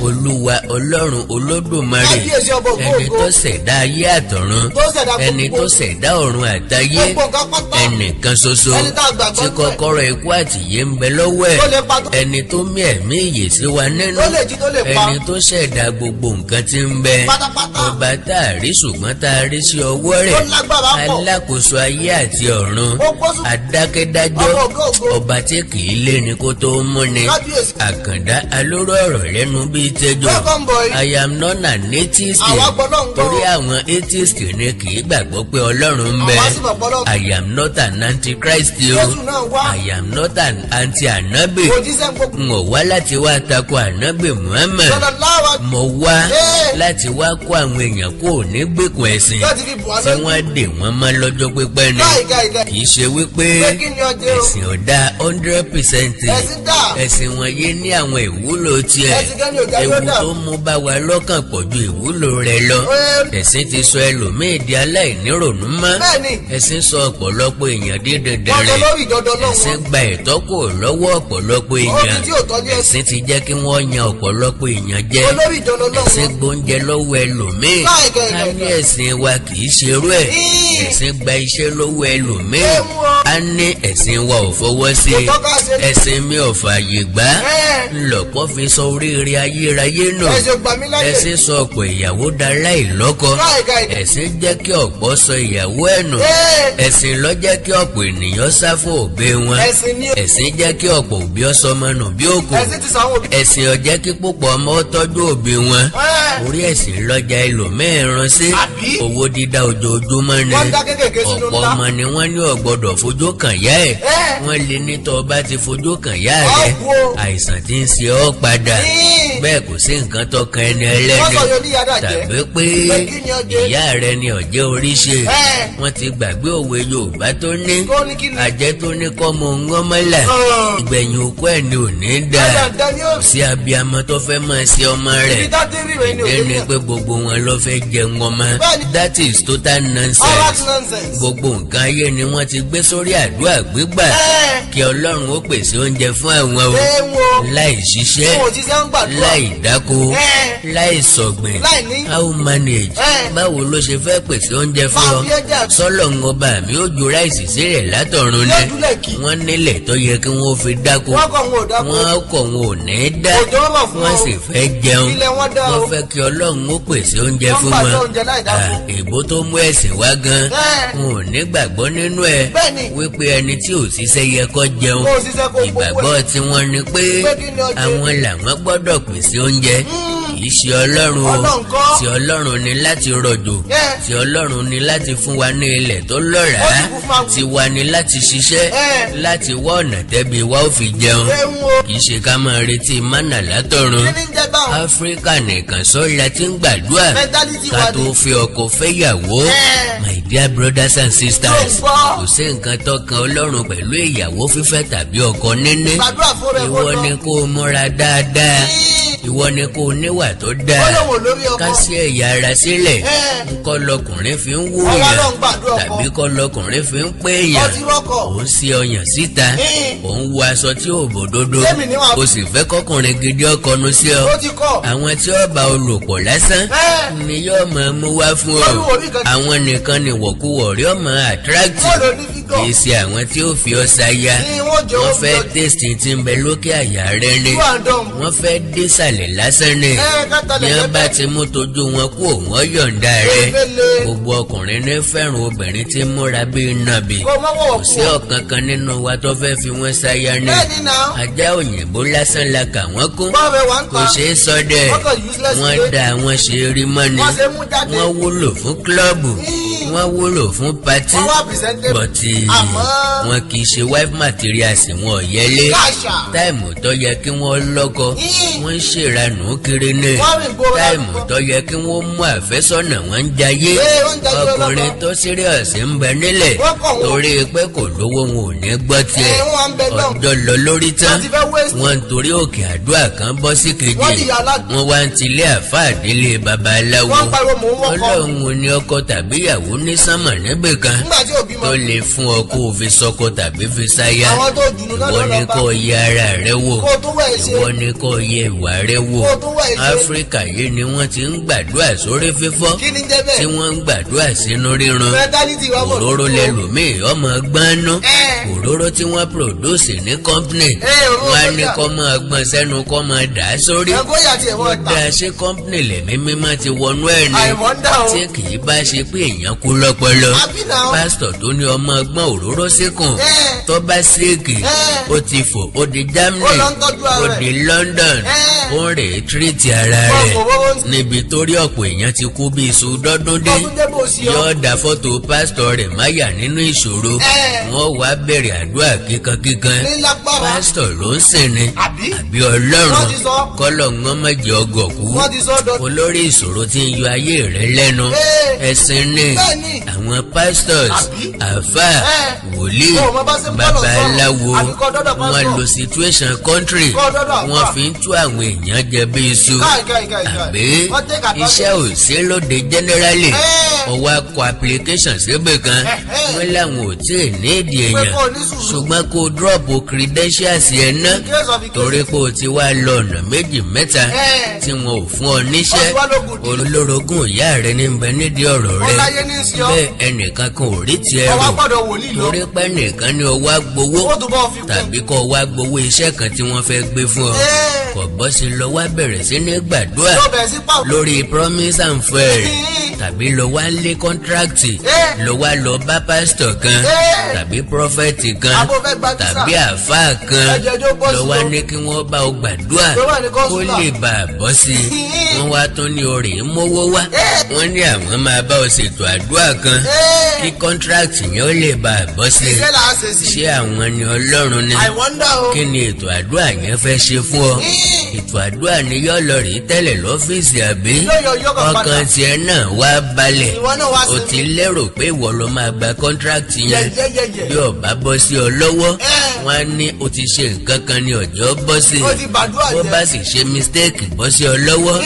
Speaker 1: Olúwa Ọlọ́run Olódùmarè,
Speaker 3: Kábíyèsí ọba ògo
Speaker 1: ẹni
Speaker 3: ògo.
Speaker 1: tó ṣẹ̀dá ayé àtọ̀run,
Speaker 3: Tó ṣẹ̀dá
Speaker 1: ẹni
Speaker 3: gbogbo.
Speaker 1: tó ṣẹ̀dá ọ̀run àtayé,
Speaker 3: Gbogbo nǹkan pátá.
Speaker 1: ẹnìkan ṣoṣo
Speaker 3: Ẹni tá a gbàgbọ́
Speaker 1: tí
Speaker 3: nínú ẹ̀.
Speaker 1: kọ́kọ́rọ́ ikú àtìyè ń bẹ lọ́wọ́ ẹ̀,
Speaker 3: Tó lè pa
Speaker 1: ẹni tó mí ẹ̀mí ìyè sí wa nínú,
Speaker 3: Tó lè jí, tó lè pa.
Speaker 1: ẹni tó ṣẹ̀dá gbogbo nǹkan tí ń bẹ,
Speaker 3: Pátápátá.
Speaker 1: ọba tá a rí ṣùgbọ́n tá a rí sí ọwọ́ rẹ̀,
Speaker 3: Tó lágbára pọ̀.
Speaker 1: alákòóso ayé àti ọ̀run,
Speaker 3: Ó kó sùn.
Speaker 1: adákẹ́dájọ́,
Speaker 3: Ọba ògo ògo.
Speaker 1: ọba tí kì í lé ni kó tó mú ni,
Speaker 3: Kábíyèsí.
Speaker 1: àkàndá alóró ọ̀rọ̀ lẹ́nu bíi tẹ́jọ́.
Speaker 3: Welcome, boy.
Speaker 1: I am not an atheist,
Speaker 3: Àwa gbọ́dọ̀ ń gbọ́.
Speaker 1: torí àwọn atheist ni kì í gbàgbọ́ pé Ọlọ́run ń bẹ.
Speaker 3: Àwa sì mọ̀ pé Ọlọ́run-
Speaker 1: I am not an antichrist o.
Speaker 3: Jésù náà wá.
Speaker 1: I am not an anti-anabi.
Speaker 3: Òjíṣẹ́ gbogbo.
Speaker 1: N ò wá láti wá tako Ànábì Muhammad.
Speaker 3: Sallallahu
Speaker 1: Mo wá
Speaker 3: Ee.
Speaker 1: láti wá kó àwọn èèyàn kó ní gbèkùn ẹ̀sìn
Speaker 3: Láti fi bù wá
Speaker 1: tí
Speaker 3: lójú.
Speaker 1: wọ́n dè wọ́n mọ́ lọ́jọ́ pípẹ́ ni.
Speaker 3: Káì, káì, káì.
Speaker 1: Kì í ṣe wípé
Speaker 3: Pé kí ni ọjọ́ o?
Speaker 1: ẹ̀sìn ọ̀dà 100%.
Speaker 3: Ẹ̀sìn dà.
Speaker 1: Ẹ̀sìn wọ̀nyí ní àwọn ìwúlò tiẹ̀.
Speaker 3: Ẹ̀sìn kan ní òjá
Speaker 1: Ewu
Speaker 3: yóò dà.
Speaker 1: tó mú bá wa lọ́kàn pọ̀ ju ìwúlò rẹ̀ lọ.
Speaker 3: Ẹ.
Speaker 1: Ẹ̀sìn ti sọ ẹlòmíì di aláìníròònú mọ́.
Speaker 3: Bẹ́ẹ̀ni.
Speaker 1: Ẹ̀sìn sọ ọ̀pọ̀lọpọ̀ èèyàn di
Speaker 3: Wọ́n sọ
Speaker 1: dẹ̀dẹ̀rẹ̀.
Speaker 3: lórí ìjọdọ̀ lọ́wọ́.
Speaker 1: Ẹ̀sìn gba ẹ̀tọ́ kò lọ́wọ́ ọ̀pọ̀lọpọ̀ èèyàn.
Speaker 3: Ó fi tí ò tọ́jú ẹ̀sìn.
Speaker 1: Ẹ̀sìn ti jẹ́ kí wọ́n yan ọ̀pọ̀lọpọ̀ èèyàn jẹ.
Speaker 3: Olórí ìjọdọ̀ lọ́wọ́.
Speaker 1: Ẹ̀sìn gbóúnjẹ lọ́wọ́ ẹlòmíì.
Speaker 3: Káì, káì,
Speaker 1: Ká
Speaker 3: káì,
Speaker 1: ní
Speaker 3: káì.
Speaker 1: ẹ̀sìn wa kì í ṣerú ẹ̀.
Speaker 3: Íì.
Speaker 1: Ẹ̀sìn gba iṣẹ́ lọ́wọ́ ẹlòmíì.
Speaker 3: Ewu o.
Speaker 1: Á ní ẹ̀sìn wa ò fọwọ́ sí i.
Speaker 3: Kò tọ́ ká ṣe.
Speaker 1: Ẹ̀sìn mi ò fààyè gbà.
Speaker 3: Ẹ́.
Speaker 1: Ńlọ́pọ̀ fi sọ oríire ayérayé nù.
Speaker 3: Ẹ̀sìn gbà mí láyè.
Speaker 1: Ẹ̀sìn sọ ọ̀pọ̀ ìyàwó daláìlọ́kọ.
Speaker 3: Káì, káì, káì.
Speaker 1: Ẹ̀sìn jẹ́ kí ọ̀pọ̀ sọ ìyàwó ẹ̀ nù.
Speaker 3: Ẹ́.
Speaker 1: Ẹ̀sìn ló jẹ́ kí ọ̀pọ̀ ènìyàn sá fún òbí wọn.
Speaker 3: Ẹ̀sìn ni o.
Speaker 1: Ẹ̀sìn jẹ́ kí ọ̀pọ̀ òbí ọsọmọ nù bí òkú.
Speaker 3: Ẹ̀sìn ti sọ àwọn òbí.
Speaker 1: Ẹ̀sìn ó jẹ́ kí púpọ̀ ọmọ ó tọ́jú òbí wọn.
Speaker 3: Ẹ́.
Speaker 1: Orí ẹ̀sìn lọ́jà ẹlòmíín rán sí.
Speaker 3: Àbí?
Speaker 1: Owó dídá ojoojúmọ́ ni.
Speaker 3: Wọ́n ń dá kékèké sínú
Speaker 1: Ọ̀pọ̀
Speaker 3: ńlá.
Speaker 1: ọmọ ni wọ́n ní ò gbọ́dọ̀ fojú kàn yá ẹ̀.
Speaker 3: Ẹ́.
Speaker 1: Wọ́n lè ní tó bá ti fojú kàn yá
Speaker 3: Ọ̀
Speaker 1: rẹ̀,
Speaker 3: kú o.
Speaker 1: àìsàn tí ń ṣe ọ́ padà.
Speaker 3: Íì.
Speaker 1: Bẹ́ẹ̀ kò sí nǹkan tó kan ẹni ẹlẹ́ni.
Speaker 3: Wọ́n sọ yóò ní yàrá jẹ́.
Speaker 1: Tàbí pé
Speaker 3: Pé kí ni ọjẹ́?
Speaker 1: ìyá rẹ̀ ni ọ̀jẹ́ orí ṣe.
Speaker 3: Ẹ́.
Speaker 1: Wọ́n ti gbàgbé òwe Yorùbá tó ní
Speaker 3: Tó ní kí ni?
Speaker 1: àjẹ́ tó ní kọ́ mọ ń mọ́là,
Speaker 3: Ọ̀.
Speaker 1: ìgbẹ̀yìn òkú ẹ̀ ni ò ní dáa.
Speaker 3: Dandan ni ó.
Speaker 1: Sí abiyamọ tó fẹ́ máa ṣe ọmọ rẹ̀,
Speaker 3: Ibi tá ti rí rẹ̀ ni òde
Speaker 1: ìdí ni
Speaker 3: náà.
Speaker 1: pé gbogbo wọn ló fẹ́ jẹun ọmọ.
Speaker 3: Bẹ́ẹ̀ni.
Speaker 1: That is total
Speaker 3: All that
Speaker 1: nonsense.
Speaker 3: nonsense.
Speaker 1: Gbogbo nǹkan ayé ni wọ́n ti gbé sórí àdúrà gbígbà,
Speaker 3: Ẹ́.
Speaker 1: kí Ọlọ́run ó pèsè oúnjẹ fún àwọn o,
Speaker 3: Ewo.
Speaker 1: láì ṣiṣẹ́,
Speaker 3: Fún òjíṣẹ́ ń gbàdúrà.
Speaker 1: láì dáko,
Speaker 3: Ẹ́.
Speaker 1: láì sọ̀gbìn.
Speaker 3: Láì ní.
Speaker 1: How manage?
Speaker 3: Ẹ́.
Speaker 1: Báwo ló ṣe fẹ́ pèsè oúnjẹ fún
Speaker 3: Máa
Speaker 1: ọ?
Speaker 3: fi ẹja.
Speaker 1: Sọ́lọ̀ ń ọba mi ó ju ráìsì sílẹ̀ látọ̀run ni.
Speaker 3: Yóò dúlẹ̀ kì.
Speaker 1: Wọ́n nílẹ̀ tó yẹ kí wọ́n fi dáko.
Speaker 3: Wọ́n kọ̀ wọn ò dáko.
Speaker 1: Wọ́n kọ̀ wọn ò ní dá.
Speaker 3: Òjò rọ̀ fún
Speaker 1: Wọ́n
Speaker 3: ọ.
Speaker 1: sì fẹ́ jẹun.
Speaker 3: Ilẹ̀ wọn dá o.
Speaker 1: Wọ́n fẹ́ kí Ọlọ́run ó pèsè oúnjẹ
Speaker 3: Wọ́n
Speaker 1: fún
Speaker 3: pàṣẹ
Speaker 1: wọn.
Speaker 3: oúnjẹ láì dáko.
Speaker 1: Ah, èbó tó mú ẹ̀sìn wá gan,
Speaker 3: Ẹ́.
Speaker 1: wọn ò ní gbàgbọ́ nínú ẹ̀
Speaker 3: Bẹ́ẹ̀ni.
Speaker 1: wípé ẹni tí ò ṣiṣẹ́ yẹ kó jẹun.
Speaker 3: Kó o ṣiṣẹ́ kó o gbowó ẹ̀.
Speaker 1: Ìgbàgbọ́ tí wọ́n ní pé
Speaker 3: Pé kí ni ọjẹ́?
Speaker 1: àwọn làwọn gbọ́dọ̀ pèsè oúnjẹ, kì í ṣe Ọlọ́run o.
Speaker 3: Ọlọ́run kọ́.
Speaker 1: Tí Ọlọ́run ní láti rọ̀jò,
Speaker 3: Ẹ́.
Speaker 1: tí Ọlọ́run ní láti fún wa ní ilẹ̀ tó lọ́ràá,
Speaker 3: Ó sì kú fún wa.
Speaker 1: tiwa ní láti ṣiṣẹ́,
Speaker 3: Ẹ́.
Speaker 1: láti wá ọ̀nà tẹ́bi wa ó fi jẹun,
Speaker 3: Ewu o.
Speaker 1: kì í ṣe ká máa retí mánà látọ̀run.
Speaker 3: Kí ni ń jẹ́ báwọn?
Speaker 1: Áfíríkà nìkan sọ́la tí ń gbàdúrà
Speaker 3: Mentality
Speaker 1: ká
Speaker 3: wa
Speaker 1: tó
Speaker 3: ni.
Speaker 1: fi ọkọ fẹ́yàwó.
Speaker 3: Ẹ́.
Speaker 1: My dear brothers and sisters,
Speaker 3: Tó ń gbọ́.
Speaker 1: kò sí nǹkan tó kan Ọlọ́run pẹ̀lú ìyàwó fífẹ́ tàbí ọkọ níní.
Speaker 3: Gbàdúrà fún rẹ kó
Speaker 1: Ìwọ
Speaker 3: lọ.
Speaker 1: ni kó o múra dáadáa,
Speaker 3: Íì.
Speaker 1: ìwọ ni kó o níwà tó dáa,
Speaker 3: Ó lóun ò lórí ọkọ.
Speaker 1: ká sí ẹ̀yà ara sílẹ̀.
Speaker 3: Ẹ́.
Speaker 1: Ńkọ́ lọkùnrin fi ń
Speaker 3: Ọwọ́
Speaker 1: wúyàn
Speaker 3: náà ń gbàdúrà ọkọ.
Speaker 1: tàbí kọ́ lọkùnrin fi ń péyàn?
Speaker 3: Ọtí rọ́kọ̀.
Speaker 1: Òun sí ọyàn síta,
Speaker 3: Íì.
Speaker 1: òun wọ aṣọ tí ò bòdodo,
Speaker 3: Sẹ́mi ni wàá-
Speaker 1: o sì fẹ́ kọkùnrin gidi ọkọnu sí ọ.
Speaker 3: Ó ti kọ́.
Speaker 1: Àwọn tí ó bá olùpọ̀ lásán
Speaker 3: Ẹ́.
Speaker 1: ni yóò máa mú wá fún ọ.
Speaker 3: Wọ́n lù orí kan.
Speaker 1: Àwọn nìkan ni wọ̀kúwọ̀ rí ọmọ attract,
Speaker 3: Wọ́n lò ní fígọ̀.
Speaker 1: kì í ṣe àwọn tí ó fi ọ ṣaya.
Speaker 3: Ní wọ́n jẹ́
Speaker 1: Wọ́n
Speaker 3: ó
Speaker 1: fẹ́
Speaker 3: fi ọ-
Speaker 1: taste tí ń bẹ lókè àyà rẹ ni.
Speaker 3: Tú and done.
Speaker 1: Wọ́n fẹ́ désàlẹ̀ lásán ni.
Speaker 3: Ẹ́, ká talẹ̀
Speaker 1: Ní wọ́n bá
Speaker 3: lẹ́bẹ̀ẹ́.
Speaker 1: ti mú tójú wọn kú, òun yọ̀ǹda rẹ.
Speaker 3: Efele.
Speaker 1: Gbogbo ọkùnrin ní fẹ́ràn obìnrin tí ń múra bíi nàbì.
Speaker 3: Kó má wọ̀wọ̀
Speaker 1: Kò sí
Speaker 3: kú.
Speaker 1: ọ̀kan kan nínú wa tó fẹ́ fi wọ́n ṣaya ni.
Speaker 3: Bẹ́ẹ̀ni náà.
Speaker 1: Ajá òyìnbó lásán la kà wọ́n kún.
Speaker 3: Bọ́ọ̀rẹ̀ wà ń
Speaker 1: Kò
Speaker 3: ta.
Speaker 1: ṣeé sọ dẹ̀.
Speaker 3: Wọ́n kàn useless
Speaker 1: Wọ́n
Speaker 3: today.
Speaker 1: dá wọn ṣe rí mọ́ni.
Speaker 3: Wọ́n ṣe mú jáde.
Speaker 1: Wọ́n wúlò fún club. Wọ́n wúlò fún party,
Speaker 3: Wọ́n wá presentable.
Speaker 1: but
Speaker 3: Àmọ́
Speaker 1: wọn kì í ṣe wife materials, wọn ò yẹlé.
Speaker 3: Káṣà.
Speaker 1: Time tó yẹ kí wọ́n lọ́kọ, wọ́n ń ṣèranù kiri ní.
Speaker 3: Wọ́n rìn gbòòrò
Speaker 1: Time
Speaker 3: ládùúgbò.
Speaker 1: tó yẹ kí wọ́n mú àfẹ́sọ́nà, wọ́n ń jayé.
Speaker 3: Ee, wọ́n ń jayé.
Speaker 1: Ọkùnrin
Speaker 3: Ọlọ́kọ.
Speaker 1: tó serious ń bẹ nílẹ̀.
Speaker 3: Wọ́n kọ̀ wọ́n.
Speaker 1: Torí pé kò lówó, wọn ò ní gbọ́ tiẹ̀.
Speaker 3: Ẹ, wọ́n ń bẹ lọ́hùn.
Speaker 1: Ọjọ́ lọ lórí tán.
Speaker 3: Wọ́n ti fẹ́ waste.
Speaker 1: Wọ́n ń torí òkè àdúrà kan bọ́ sí kejì.
Speaker 3: Wọ́n di aládùn.
Speaker 1: Wọ́n wá ń tilé àfáà délé babaláwo.
Speaker 3: Wọ́n ń pariwo, "Mò ń wọ́kọ."
Speaker 1: Ọlọ́run ní ọkọ tàbí ìyàwó ní sánmà níbì kan
Speaker 3: Nígbà tí òbí mọ.
Speaker 1: tó lè fún ọ kó o fi sọkọ tàbí fi sáyà.
Speaker 3: Àwọn tó jùlọ náà
Speaker 1: Ìwọ
Speaker 3: lọ
Speaker 1: ni
Speaker 3: bá.
Speaker 1: kó o yẹ ara rẹ wò.
Speaker 3: Kó o tó wẹ̀ ṣe.
Speaker 1: Ìwọ ni kó o yẹ ìwà rẹ wò.
Speaker 3: Kó o tó wẹ̀ ṣe.
Speaker 1: Áfíríkà yìí ni wọ́n ti ń gbàdúrà sórí fífọ́,
Speaker 3: Kí ni jẹ́
Speaker 1: tí
Speaker 3: bẹ́ẹ̀?
Speaker 1: wọ́n ń gbàdúrà sínú rírun.
Speaker 3: Mentality wa mọ̀.
Speaker 1: Òróró lẹlòmíì ọmọ gbọ́nú.
Speaker 3: Ẹ.
Speaker 1: Òróró tí wọ́n produce ní company,
Speaker 3: Ẹ, òróró
Speaker 1: wọ́n á ní
Speaker 3: sójà.
Speaker 1: kó máa gbọ́n sẹ́nu, kó máa dà á sórí.
Speaker 3: Ẹ̀kọ́ yà tiẹ̀ wọ́n ta.
Speaker 1: Dá ṣé company lẹ̀mí mímọ́ ti wọnú ẹ̀ ni?
Speaker 3: I wonder o.
Speaker 1: Tí kì í bá ṣe pé èèyàn kú lọ́pọlọ.
Speaker 3: Àbí náà.
Speaker 1: Pásítọ̀ tó ní ọmọ ọgbọ́n òróró síkùn,
Speaker 3: Ẹ.
Speaker 1: tó bá sick,
Speaker 3: Ẹ.
Speaker 1: ó ti fò, ó di Germany,
Speaker 3: Ó lọ ń tọ́jú ara
Speaker 1: ó
Speaker 3: rẹ̀.
Speaker 1: di London,
Speaker 3: Ẹ.
Speaker 1: ó ń rè é treat ara
Speaker 3: Wọ́n
Speaker 1: rẹ̀
Speaker 3: kò wọ́wọ́
Speaker 1: níbi torí ọ̀pọ̀ èèyàn ti kú bí iṣu dọ́dún dé.
Speaker 3: Ọdún dé bó ṣe ọ.
Speaker 1: Yóò da fọ́tò pásítọ̀ rẹ̀ máyà nínú ìṣòro.
Speaker 3: Ẹ.
Speaker 1: Wọ́n wá bẹ̀rẹ̀ àdúrà kíkankíkan.
Speaker 3: Ní lágbára.
Speaker 1: Pásítọ̀ ló ń sìn ni
Speaker 3: Àbí?
Speaker 1: àbí Ọlọ́run?
Speaker 3: Wọ́n ti sọ.
Speaker 1: Kọ́lọ̀ ń wọ́n mọ̀jẹ̀ ọgọ̀ kú.
Speaker 3: Wọ́n ti sọ dọ̀.
Speaker 1: Olórí ìṣòro tí ń yọ ayé rẹ lẹ́nu,
Speaker 3: Ee.
Speaker 1: ẹ̀sìn ni.
Speaker 3: Bẹ́ẹ̀ni.
Speaker 1: Àwọn pastors,
Speaker 3: Àbí?
Speaker 1: àfáà,
Speaker 3: Ẹ.
Speaker 1: wòlíì,
Speaker 3: Ó mọ bá ṣe ń bọ́lọ̀ sọ̀rọ̀.
Speaker 1: babaláwo,
Speaker 3: Àbí kọ́ dọ́dọ̀
Speaker 1: wọ́n
Speaker 3: pásítọ̀.
Speaker 1: lo situation country,
Speaker 3: Kọ́ dọ́dọ̀ àfáà.
Speaker 1: wọ́n fi ń tú àwọn èèyàn jẹ bí iṣu.
Speaker 3: Káì, káì, káì, káì.
Speaker 1: Àbí
Speaker 3: Wọ́n take advantage.
Speaker 1: iṣẹ́ ò sí lóde generally,
Speaker 3: Ẹ.
Speaker 1: ọwọ́ akọ application síbì kan,
Speaker 3: Ẹ̀hẹ́.
Speaker 1: wọ́n làwọn ò tí ì ní ìdí
Speaker 3: Pé
Speaker 1: èèyàn,
Speaker 3: kó o ní sùúrù.
Speaker 1: ṣùgbọ́n kó o drop credentials yẹn ná,
Speaker 3: In case of in case.
Speaker 1: torí pé o ti wá lọ ọ̀nà méjì mẹ́ta
Speaker 3: Ẹ.
Speaker 1: tí wọn ò fún ọ níṣẹ́.
Speaker 3: Wọ́n ti wá lógun dì.
Speaker 1: Olórogún ìyá rẹ ní bẹ nídìí ọ̀rọ̀ rẹ.
Speaker 3: Wọ́n láyé ní í ṣe ọ́.
Speaker 1: Bẹ́ẹ̀ ẹnìkan kan ò rí tiẹ̀
Speaker 3: Ọwọ́
Speaker 1: rò,
Speaker 3: gbọ́dọ̀ wòlíì lọ.
Speaker 1: torí pé nìkan ni o wá gbowó
Speaker 3: Ó tún bọ́ fi kún.
Speaker 1: tàbí kó o wá gbowó iṣẹ́ kan tí wọ́n fẹ́ gbé fún ọ,
Speaker 3: Ẹ.
Speaker 1: kò bọ́ sí lọ, wá bẹ̀rẹ̀ sí ní gbàdúrà
Speaker 3: Yóò bẹ̀rẹ̀ sí pàwọ́.
Speaker 1: lórí promise and fail,
Speaker 3: Ẹ.
Speaker 1: tàbí lọ wá lé contract,
Speaker 3: Ẹ.
Speaker 1: lọ wá lọ bá pásítọ̀ kan
Speaker 3: Ẹ.
Speaker 1: tàbí prophet kan
Speaker 3: Àbó fẹ́ gba visa.
Speaker 1: tàbí àáfàá kan,
Speaker 3: Ẹjẹ́ jó bọ́
Speaker 1: lọ
Speaker 3: sí
Speaker 1: wá
Speaker 3: o.
Speaker 1: ní kí wọ́n bá ọ gbàdúrà
Speaker 3: Lọ wá ní
Speaker 1: kó
Speaker 3: kọ́ńsúlà.
Speaker 1: lè bá a bọ́ sí i. Wọ́n wá tún ní orè mówó wá,
Speaker 3: Ẹ.
Speaker 1: wọ́n ní àwọn máa bá ọ ṣètò àdúrà kan
Speaker 3: Ẹ.
Speaker 1: kí contract yẹn ó lè bá a bọ́ sí i.
Speaker 3: Iṣẹ́ là á ṣe sí.
Speaker 1: Ṣé àwọn ni Ọlọ́run ni?
Speaker 3: I wonder o.
Speaker 1: Kí ni ètò àdúrà yẹn fẹ́ ṣe fún ọ? Ètò àdúrà ni yóò lọ rí tẹ́lẹ̀ lọ́fíìsì, àbí?
Speaker 3: Yóò yọ yóò kàn padà.
Speaker 1: Ọkàn tiẹ̀ náà wá balẹ̀.
Speaker 3: Ìwọ náà wá
Speaker 1: O
Speaker 3: sinmi.
Speaker 1: ti lérò pé ìwọ ló máa gba contract yẹn.
Speaker 3: Yẹ́yẹ́yẹ́.
Speaker 1: Bí ó bá bọ́ sí ọ lọ́wọ́,
Speaker 3: Ẹ.
Speaker 1: wọ́n á ní o ti ṣe nǹkan kan ní ọjọ́ bọ́ sí.
Speaker 3: Ó ti gbàdúrà
Speaker 1: Bó
Speaker 3: jẹ́.
Speaker 1: bá sì ṣe mistake bọ́ sí ọ lọ́wọ́,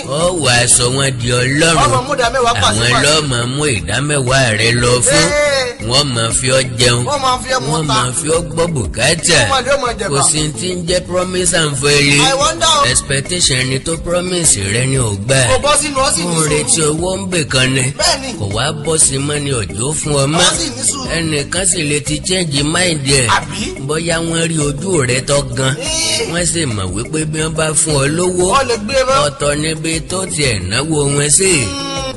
Speaker 1: ọ wàá sọ wọ́n di Ọlọ́run.
Speaker 3: Ọmọ múdà mẹ́wàá
Speaker 1: Àwọn
Speaker 3: pàṣípàṣẹ.
Speaker 1: lọ́mọ mú ìdámẹ́wàá rẹ lọ fún.
Speaker 3: Ee.
Speaker 1: Wọ́n máa fi ọ jẹun,
Speaker 3: Wọ́n máa fi ẹ́ mú
Speaker 1: wọ́n
Speaker 3: ta.
Speaker 1: máa fi ọ gbọ́ bùkátà.
Speaker 3: Wọ́n máa lé ọmọ jẹ̀bà.
Speaker 1: Kò sí ti ń jẹ́ promise and fail.
Speaker 3: I wonder o.
Speaker 1: Expectation ẹni tó promise rẹ ni ò gbà.
Speaker 3: Kò bọ́ sínú ọ́ sì ní
Speaker 1: Ó ń retí
Speaker 3: sùúrù.
Speaker 1: owó ń bè kan ni,
Speaker 3: Bẹ́ẹ̀ni.
Speaker 1: kò wá bọ́ sí mọ́ ni òjò fún ọ mọ́.
Speaker 3: Wọ́n sì ní sùúrù.
Speaker 1: Ẹnìkan sì lè ti change mind ẹ̀.
Speaker 3: Àbí?
Speaker 1: Bóyá wọ́n rí ojú rẹ tó gan,
Speaker 3: Ee.
Speaker 1: wọ́n sì mọ̀ wípé bí wọ́n bá fún ọ lówó,
Speaker 3: Wọ́n lè gbé mọ́.
Speaker 1: ọ̀tọ̀ níbi tó tiẹ̀ náwó wọn sí.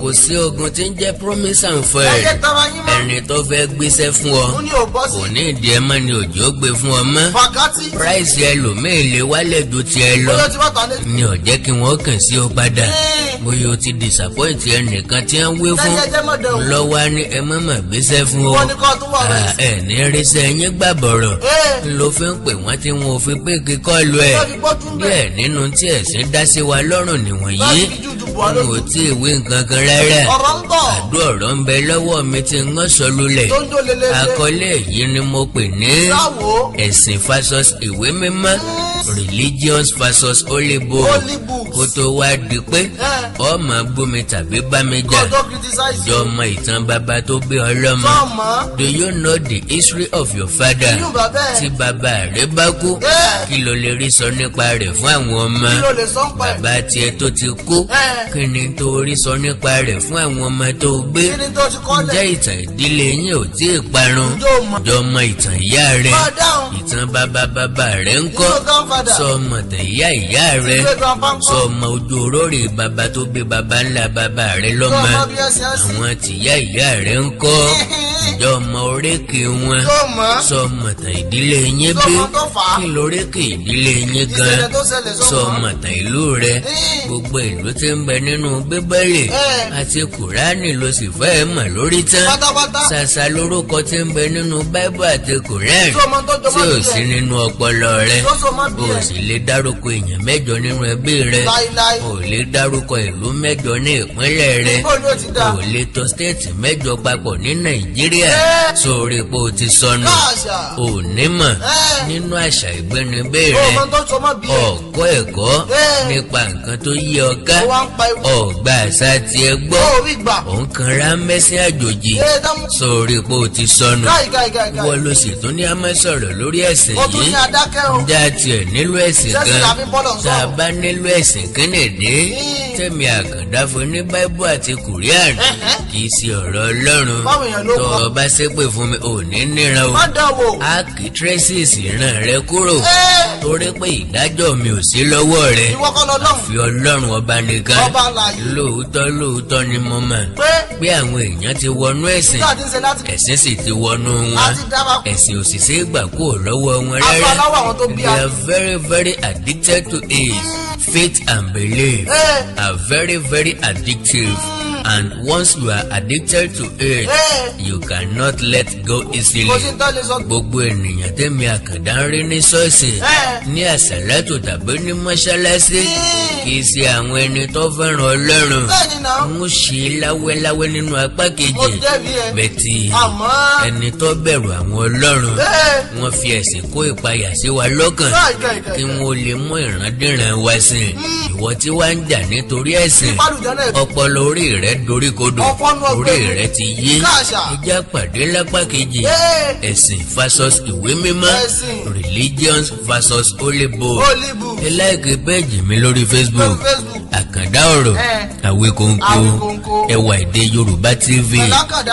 Speaker 1: Kò sí ogun tí ń jẹ́ promise and fail.
Speaker 3: Ẹyẹ tara yín mọ́.
Speaker 1: Ẹni tó fẹ́ gbéṣẹ́ fún ọ,
Speaker 3: Ó ní ò bọ́ sí.
Speaker 1: kò ní ìdí ẹ mọ́ ni òjò gbé fún ọ mọ́.
Speaker 3: Fàkátì.
Speaker 1: Price ẹlòmíì lè wálẹ̀ ju tiẹ̀ lọ,
Speaker 3: Bóyá tí wọ́n ta lé.
Speaker 1: ni ò jẹ́ kí wọ́n kàn sí ọ padà.
Speaker 3: Ee.
Speaker 1: Bóyá o ti disappoint ẹnìkan tí wọ́n wé fún
Speaker 3: Jẹ́jẹ́ mọ̀ dẹ̀ o.
Speaker 1: lọ́wọ́ á ní ẹ má mà gbéṣẹ́ fún ọ.
Speaker 3: Wọ́n ní kó tó wà rẹ̀ sí.
Speaker 1: Ẹ ní ríṣẹ́ yín gbàbọ̀rọ̀
Speaker 3: Ee.
Speaker 1: ló fi ń pè wọ́n tí wọn ò fi pé kíkọ́ lu ẹ̀.
Speaker 3: Wọ́n fi gbọ́ tún bẹ̀.
Speaker 1: Díẹ̀ nínú tí ẹ̀sìn dá sí wa lọ́rùn nìwọ̀nyí.
Speaker 3: Wọ́n fi jújù bọ̀
Speaker 1: N ò
Speaker 3: lójú.
Speaker 1: tí ì wí nǹkan kan rárá.
Speaker 3: Ọ̀rọ̀ ń bọ̀.
Speaker 1: Àdó ọ̀rọ̀ ń bẹ lọ́wọ́ mi tí ń sọ lulẹ̀.
Speaker 3: Tó ń jó lelele.
Speaker 1: Àkọlé yìí ni mo pè ní
Speaker 3: Sáwo.
Speaker 1: ẹ̀sìn versus ìwé mímọ́, religions versus holy book.
Speaker 3: Holy books.
Speaker 1: Kó tó wá di pé
Speaker 3: Ẹ.
Speaker 1: ọmọ bómi tàbí bá mi jà,
Speaker 3: Kó tó criticize.
Speaker 1: jọ mọ ìtàn bàbá tó bí ọlọ́mọ.
Speaker 3: Sọ́mọ́.
Speaker 1: Do you know the history of your father?
Speaker 3: Yóò bá bẹ́ẹ̀.
Speaker 1: Tí bàbá rẹ bá kú,
Speaker 3: Ẹ.
Speaker 1: kí ló lè rí sọ nípa rẹ̀ fún àwọn ọmọ?
Speaker 3: Kí ló lè sọ ń pa ẹ̀?
Speaker 1: Bàbá tiẹ̀ tó ti kú,
Speaker 3: Ẹ.
Speaker 1: kí ni tó rí sọ nípa rẹ̀ fún àwọn ọmọ tó gbé?
Speaker 3: Kí ni tó ti kọ́ lẹ̀?
Speaker 1: Ǹjẹ́ ìtàn ìdílé yín ò tí ì parun?
Speaker 3: Ǹjẹ́ o mọ̀?
Speaker 1: Jọ mọ ìtàn ìyá rẹ?
Speaker 3: Máa dáhùn.
Speaker 1: Ìtàn bàbá bàbá rẹ ń kọ́?
Speaker 3: Ìlú grandfather.
Speaker 1: Sọ mọ̀tàn ìyá ìyá rẹ?
Speaker 3: Ìlú grandpa ń kọ́?
Speaker 1: Sọ Sọmọ ojú orórè bàbá tó bí bàbá ńlá bàbá rẹ lọ́mọ?
Speaker 3: Sọmọ bí ẹ ṣe ń sí.
Speaker 1: Àwọn tìyá ìyá rẹ ń kọ́? Ǹjọ́ ọmọ orékè wọn?
Speaker 3: Tó mọ̀.
Speaker 1: Sọmọ tàn ìdílé yín bí?
Speaker 3: Sọmọ tó fà á.
Speaker 1: Kí lórékè ìdílé yín gan?
Speaker 3: Ìṣẹ̀lẹ̀ tó ṣẹlẹ̀, sọmọ.
Speaker 1: Sọmọ tàn ìlú rẹ? Gbogbo ìlú tí ń bẹ nínú Bíbélì àti Kùránì ló sì fẹ́ mọ̀ lórí tán.
Speaker 3: Pátápátá.
Speaker 1: Ṣàṣà lórúkọ tí ń bẹ nínú Báíbù àti Kùránì
Speaker 3: Sọmọ tó jọmọ́
Speaker 1: tí ò
Speaker 3: bí ẹ.
Speaker 1: sí nínú ọpọlọ rẹ.
Speaker 3: Tó sọmọ bí
Speaker 1: O
Speaker 3: ẹ.
Speaker 1: sì lè dárúkọ èèyàn 8 nínú ẹbí rẹ.
Speaker 3: Láíláí.
Speaker 1: O lè dárúkọ ìlú 8 ní ìpínlẹ̀ rẹ.
Speaker 3: Bó ni ó ti dáa?
Speaker 1: O lè tò state 8 papọ̀ ní Nàìjíríà. Sórí pé o ti sọnù.
Speaker 3: Káàṣà.
Speaker 1: O nímọ̀ nínú àṣà ìgbénibé rẹ.
Speaker 3: Ọmọ tó sọmọ bí ẹ.
Speaker 1: Ọ̀kọ́ ẹ̀kọ́ nípa nǹkan tó yí ọ ká.
Speaker 3: Ó wá ń pa ewu.
Speaker 1: Ọ̀gbà àṣà tiẹ̀ gbọ́.
Speaker 3: Ó rí gbà.
Speaker 1: Òun kanra mẹ́sìn àjòjì.
Speaker 3: Ee, dámú.
Speaker 1: Sórí pé o ti sọnù.
Speaker 3: Káì káì káì káì.
Speaker 1: Wọ́n ló sì tún ní a máa sọ̀rọ̀ lórí ẹ̀sìn
Speaker 3: Ó tún
Speaker 1: yìí.
Speaker 3: ní adákẹ́ o.
Speaker 1: Ǹjẹ́ a tiẹ̀ nílò ẹ̀sìn
Speaker 3: Ṣẹ́sìn
Speaker 1: gan?
Speaker 3: la fi bọ́lọ̀
Speaker 1: Tá a
Speaker 3: sọ̀rọ̀.
Speaker 1: bá nílò ẹ̀sìn, kínìdí tẹ̀mí Àkàndá fún ní Báíbù àti Kùránì kì í ṣe ọ̀rọ̀ Ọlọ́run?
Speaker 3: Báwo èèyàn ló
Speaker 1: Tó
Speaker 3: kọ?
Speaker 1: o bá ṣépè fún mi, ò ní níran o.
Speaker 3: Má dán wò.
Speaker 1: A kì í traces ìran rẹ kúrò torí pé ìdájọ́ mi ò sí lọ́wọ́ rẹ.
Speaker 3: Ìwọ kọ́ lọ́lọ́run.
Speaker 1: Fi Ọlọ́run Ọba nìkan.
Speaker 3: Ọba alààyè.
Speaker 1: Lóòótọ́ lóòótọ́ ni mo mọ̀
Speaker 3: pé
Speaker 1: pé àwọn èèyàn ti wọnú ẹ̀sìn.
Speaker 3: Tí a ti ń ṣe láti
Speaker 1: Ẹ̀sìn sì ti wọnú wọn.
Speaker 3: Àti dábàá.
Speaker 1: Ẹ̀sìn òṣìṣẹ́ gbà kúrò lọ́wọ́ wọn
Speaker 3: Aṣọ
Speaker 1: rárá.
Speaker 3: aláwọ̀ àwọn tó bí
Speaker 1: They
Speaker 3: a.
Speaker 1: are very very addicted to it. Faith and belief are very very addictive, and once you are addicted to it, you cannot let go easily.
Speaker 3: Kò sí tán lè sọ.
Speaker 1: Gbogbo ènìyàn tẹ́mi Àkàndá ń rí ní ṣọ́ọ̀ṣì, ní àsàlátù tàbí ní mọ́ṣáláṣí, kì í ṣe àwọn ẹni tó fẹ́ràn Ọlọ́run.
Speaker 3: Bẹ́ẹ̀ni náà.
Speaker 1: Ń ṣe láwẹ́láwẹ́ nínú apá
Speaker 3: Mo
Speaker 1: kejì
Speaker 3: jẹ́rìí ẹ.
Speaker 1: bẹ́tì
Speaker 3: Àmọ́.
Speaker 1: ẹni tó bẹ̀rù àwọn Ọlọ́run. Wọ́n fi ẹ̀sìn kó ìpayà sí wa lọ́kàn
Speaker 3: Káì káì káì.
Speaker 1: kí wọ́n lè mú ìrandíran wa sìn. Ìwọ tí wàá ń jà nítorí ẹ̀sìn,
Speaker 3: Ìpalùjẹ́ náà.
Speaker 1: ọpọlọ orí rẹ dorí kodò.
Speaker 3: Ọpọlọ
Speaker 1: Orí
Speaker 3: ọgbẹ́.
Speaker 1: rẹ ti yé.
Speaker 3: Káàṣà.
Speaker 1: Ìjà pàdé lápá kejì. Ẹ̀sìn versus ìwé mímọ́.
Speaker 3: Ẹ̀sìn.
Speaker 1: Religions versus holy book.
Speaker 3: Holy book.
Speaker 1: Ẹ like page mi lórí Facebook.
Speaker 3: Lórí Facebook.
Speaker 1: Àkàndá Ọ̀rọ̀, Àwíkóńkó,
Speaker 3: Àwíkóńkó.
Speaker 1: Ẹwà Èdè Yorùbá TV.
Speaker 3: Pẹ̀lú Àkàndá.